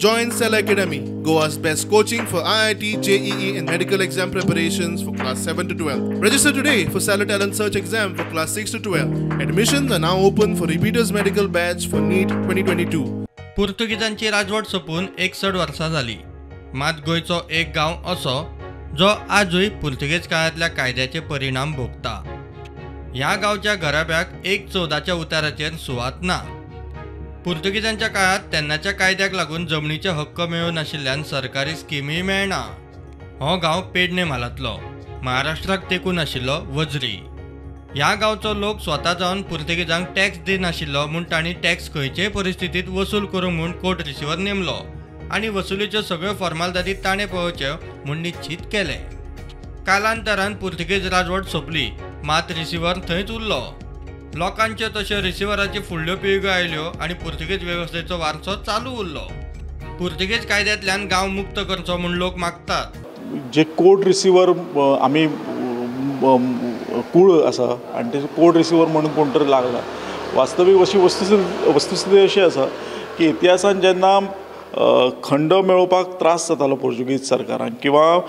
Join Cell Academy, Goa's best coaching for IIT, JEE and medical exam preparations for class 7 to 12. Register today for Cellar Talent Search exam for class 6 to 12. Admissions are now open for repeaters medical batch for NEET 2022. पुर्तुगीजांची राजवट सोंपून 61 वर्सां जाली. मात गोंयचो एक गांव असो जो आजूय पुर्तुगेज काळांतल्या कायद्याचे परिणाम भोगता. ह्या गांवच्या घराब्याक 1/14 उताराचेर सुवात ना. पुर्तुगीजांच्या काळांत तेन्नाच्या कायद्याक लागून जमनीचे हक्क मेळूं नाशिल्ल्यान सरकारी स्किमीय मेळना. हो गांव पेडणे म्हालांतलो, महाराष्ट्राक तेंकून आशिल्लो वजरी. ह्या गांवचो लोक स्वता जावन पुर्तुगेजांक टॅक्स दिनाशिल्लो म्हूण तांणी टॅक्स खंयचेय परिस्थितींत वसूल करूंक म्हूण कोर्ट रिसिवर नेमलो आनी वसुलीच्यो सगळ्यो फॉर्मालदादी ताणें पळोवच्यो म्हूण निश्चीत केलें. कालांतरान पुर्तुगेज राजवट सोंपली, मात रिसिवर थंयच उरलो. लोकांच्यो तश्यो रिसिवराच्यो फुडल्यो पिळग्यो आयल्यो आनी पुर्तुगेज वेवस्थेचो वारसो चालू उरलो. पुर्तुगेज कायद्यांतल्यान गांव मुक्त करचो म्हूण लोक मागतात. जे कोर्ट रिसिवर आमी कूळ आसा आनी ते कोर्ट रिसिवर म्हणून कोण तरी लागला. वास्तवीक अशी वस्तुस्थिती अशी आसा की इतिहासान जेन्ना खंड मेळोवपाक त्रास जातालो पोर्चुगीज सरकारान किंवा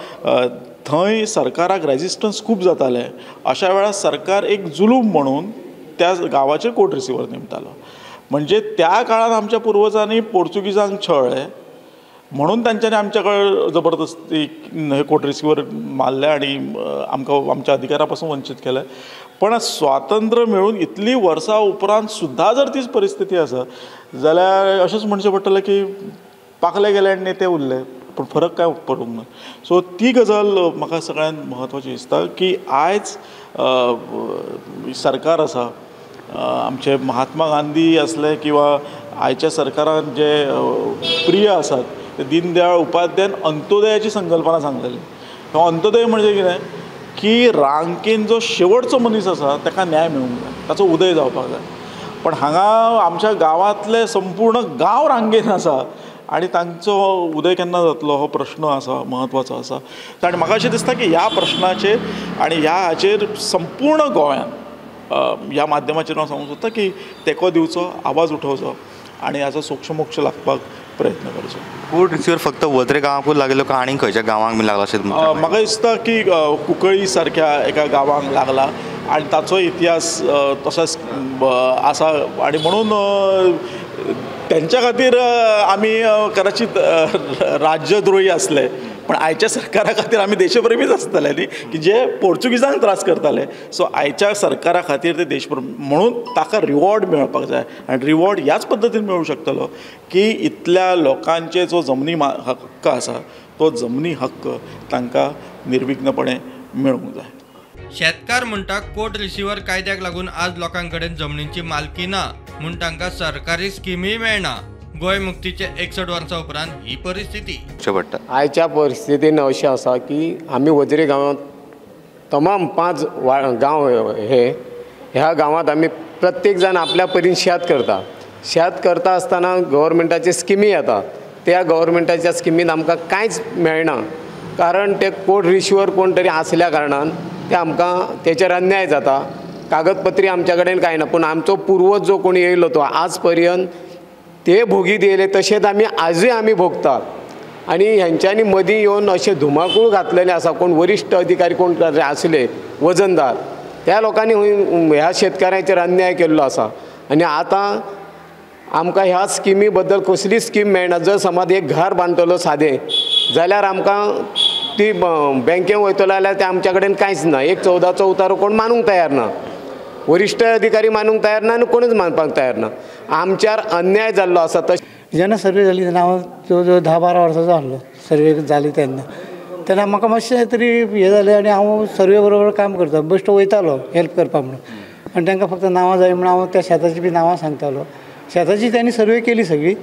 थंय सरकाराक रेजिस्टन्स खूब जातालें, अशा वेळार सरकार एक जुलूम म्हणून त्या गांवाचेर कोर्ट रिसिवर नेमतालो. म्हणजे त्या काळान आमच्या पुर्वजांनी पोर्चुगीजांक छळ्ळे म्हणून तांच्यांनी आमच्या कडेन जबरदस्ती हे कोर्ट रिसिवर मारले आनी आमकां आमच्या अधिकारा पासून वंचीत केलें. पण स्वातंत्र्य मेळून इतली वर्सां उपरांत सुद्दां जर तीच परिस्थिती आसा जाल्यार अशेंच म्हणचें पडटलें की पाखले गेले आनी नेते उरले, पूण फरक काय पडूंक ना. सो ती गजाल म्हाका सगळ्यांत म्हत्वाची दिसता की आयज सरकार आसा, आमचे महात्मा गांधी आसले किंवा आयच्या सरकारान जे प्रिय आसात ते दीनदयाळ उपाध्यायान अंत्योदयाची संकल्पना सांगलेली. अंत्योदय म्हणजे कितें की रांकेन जो शेवटचो मनीस आसा ताका न्याय मेळूंक जाय, ताचो उदय जावपाक जाय. पण हांगा आमच्या गांवांतले संपूर्ण गांव रांगेन आसा आनी तांचो उदय केन्ना जातलो हो प्रश्न आसा, म्हत्वाचो आसा. आनी म्हाका अशें दिसता की ह्या प्रश्नाचेर आनी ह्या हाचेर संपूर्ण गोंयान ह्या माध्यमाचेर हांव सांगूंक सोदता की तेंको दिवचो, आवाज उठोवचो आनी हाचो सोक्षमोक्ष लागपाक प्रयत्न करचो. कोर्ट रिसिवर फक्त वजरे गांवाकूच लागिल्लो काय आनी खंयच्या गांवांक बी लागला अशें म्हाका दिसता की कुंकळी सारक्या एका गांवांक लागला आनी ताचो इतिहास तसोच आसा आनी म्हणून तेंच्या खातीर आमी कदाचीत राज्यद्रोही आसले, पण आयच्या सरकारा खातीर आमी देशप्रेमीच आसतले न्ही की जे पोर्चुगीजांक त्रास करताले. सो आयच्या सरकारा खातीर ते देशप्रेमी म्हणून ताका रिवॉर्ड मेळपाक जाय आनी रिवॉर्ड ह्याच पद्दतीन मेळूंक शकतलो की इतल्या लोकांचे जो जमनी हक्क आसा तो जमनी हक्क तांकां निर्विघ्नपणे मेळूंक जाय. शेतकार म्हणटा कोर्ट रिसिवर कायद्याक लागून आज लोकां कडेन जमनीची मालकी ना म्हूण तांकां सरकारी स्किमीय मेळना. गोंय मुक्तीचे 61 वर्सां उपरांत ही परिस्थिती. आयच्या परिस्थितीन अशें आसा की आमी वजरी गांवांत तमाम 5 गांव हे ह्या गांवांत आमी प्रत्येक जाण आपल्या परीन शेत करता. शेत करता आसतना गव्हर्मेंटाचे स्किमी येता, त्या गव्हर्मेंटाच्या स्किमीन आमकां कांयच मेळना, कारण ते कोर्ट रिसिवर कोण तरी आसल्या कारणान ते आमकां तेचेर अन्याय जाता. कागदपत्री आमच्या कडेन कांय ना, पूण आमचो पुर्वज जो कोण येयलो तो आज पर्यंत ते भोगीत येयले, तशेंच आमी आजूय आमी भोगतात. आनी हेंच्यांनी मदीं येवन अशें धुमाकूळ घातलेलें आसा. कोण वरिश्ठ अधिकारी कोण आसले वजनदार, त्या लोकांनी ह्या शेतकारांचेर अन्याय केल्लो आसा. आनी आतां आमकां ह्या स्किमी बद्दल कसलीच स्कीम मेळना. जर समज एक घर बांदतलो सादें जाल्यार आमकां ती बँकेन वयतलो जाल्यार ते आमच्या कडेन कांयच ना. 1/14 उतारो कोण मानूंक तयार ना, वरिश्ठ अधिकारी मानूंक तयार ना आनी कोणूच मानपाक तयार ना. आमच्यार अन्याय जाल्लो आसा. तशें जेन्ना सर्वे जाली तेन्ना हांव जवळ जवळ 10-12 वर्सांचो आसलो. सर्वे जाली तेन्ना तेन्ना म्हाका मातशें तरी हें जालें आनी हांव सर्वे बरोबर काम करता, बेश्टो वयतालो हेल्प करपाक म्हणून. आनी तांकां फक्त नांवां जाय म्हणून हांव त्या शेताची बी नांवां सांगतालो. शेताची तांणी सर्वे केली सगळी,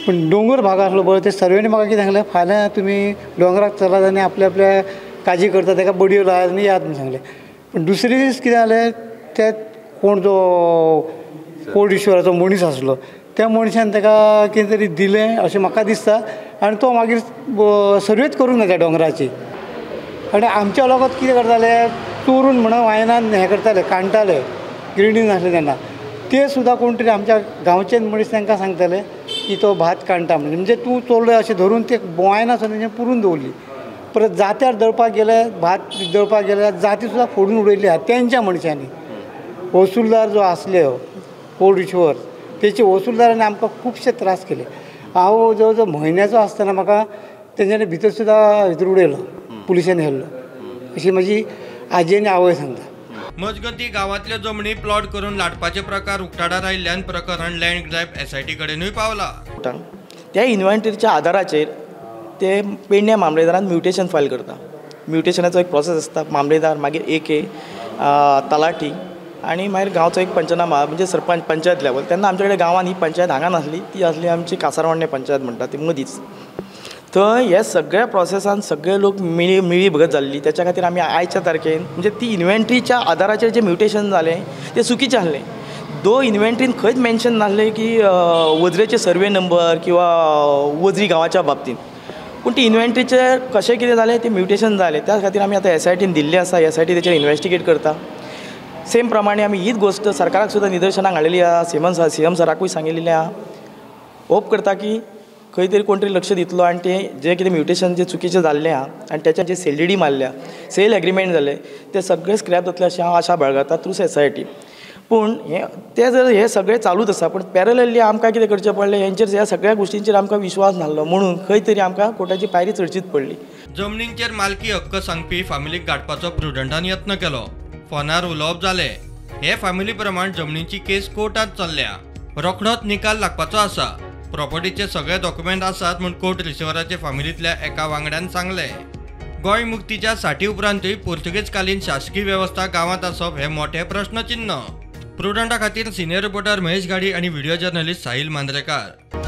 पूण दोंगर भाग आसलो पळय ते सर्वेनी म्हाका कितें सांगलें, फाल्यां तुमी दोंगराक चलात आनी आपल्या आपल्या काजी करता ताका बडयो लायात आनी याद म्हूण सांगलें. पूण दुसरे दीस कितें जालें, ते कोण जो कोडेश्वराचो मनीस आसलो त्या मनशान ताका कितें तरी दिलें अशें म्हाका दिसता आनी तो मागीर सर्वेच करूंक ना त्या दोंगराची. आनी आमच्या लोकांक कितें करताले, चोरून म्हणून वायनान हें करताले, कांडटाले, गिरणी नासले तेन्ना. ते सुद्दां कोण तरी आमच्या गांवचे मनीस तांकां सांगताले की तो भात काडटा म्हणजे तूं चोरलो अशें धरून ते बोवायनासतना तेंच्यांनी पुरून दवरली. परत जात्यार दळपाक गेले, भात दळपाक गेले, जाती सुद्दां फोडून उडयली आहा तेंच्या मनशांनी. वसुलदार जो आसले कोर्ट रिसिवर तेचे वसुलदारांनी आमकां खुबशे त्रास केले. हांव जवळ जवळ म्हयन्याचो आसतना म्हाका तेंच्यांनी भितर सुद्दां भितर उडयलो, पुलिसांनी व्हेल्लो, अशी म्हजी आजी आनी आवय सांगता. मजगती गांवांतल्यो जमनी प्लॉट करून लाटपाचे प्रकार उक्ताडार आयिल्ल्यान प्रकरण लँड ग्रॅब एसआयटी कडेनूय पावला. त्या इन्व्हेंटरीच्या आदाराचेर ते पेडण्या मामलेदारान म्युटेशन फायल करता. म्युटेशनाचो एक प्रोसेस आसता, मामलेदार मागीर एक तलाठी आनी मागीर गांवचो एक पंचनामा म्हणजे सरपंच पंचायत लेवल. तेन्ना आमचे कडेन गांवांत ही पंचायत हांगा नासली, ती आसली आमची कासारवाडणे पंचायत म्हणटा ती मदींच. थंय हे सगळ्या प्रोसेसान सगळे लोक मिळी भगत जाल्ली. त्याच्या खातीर आमी आयच्या तारखेन म्हणजे ती इन्व्हेंटरीच्या आदाराचेर जें म्युटेशन जालें तें चुकीचें आसलें. दो इन्व्हेंटरीन खंयच मेन्शन नासलें की वजरेचे सर्वे नंबर किंवा वजरी गांवाच्या बाबतींत, पूण ती इन्व्हेंटरीचेर कशें कितें जालें तें म्युटेशन जालें. त्या खातीर आमी आतां एसआयटीन दिल्लें आसा, एसआयटी तेचेर इन्व्हेस्टिगेट करता. सेम प्रमाणे आमी हीच गोश्ट सरकाराक सुद्दां निदर्शनाक हाडलेली आसा, सीएम सराकूय सांगिल्लें आसा. होप करता की खंय तरी कोण तरी लक्ष दितलो आनी तें जें कितें म्युटेशन जें चुकीचें जाल्लें आसा आनी तेच्या जे सेल डी मारल्या, सेल एग्रीमेंट जालें, तें सगळें स्क्रॅप जातलें अशें हांव आशा बाळगता थ्रू एसआयटी. पूण हें तें जर हें सगळें चालूच आसा, पूण पॅरलली आमकां कितें करचें पडलें, हेंचेर ह्या सगळ्या गोश्टींचेर आमकां विश्वास नासलो म्हणून खंय तरी आमकां कोर्टाची पायरी चडचीच पडली. जमनींचेर मालकी हक्क सांगपी फामिलीक गांठपाचो प्रुडंटान यत्न केलो. फोनार उलोवप जालें. हे फामिली प्रमाण जमनीची केस कोर्टांत चल्ल्या, रोखडोच निकाल लागपाचो आसा. प्रॉपर्टीचे सगळे डॉक्युमेंट आसात म्हूण कोर्ट रिसिवराचे फामिलींतल्या एका वांगड्यान सांगलें. गोंय मुक्तीच्या 60 उपरांतूय पुर्तुगेजकालीन शासकीय वेवस्था गांवांत आसप हें मोठें प्रश्नचिन्न. प्रुडंटा खातीर सिनियर रिपोर्टर महेश गाडी आनी व्हिडिओ जर्नलिस्ट साहिल मांद्रेकार.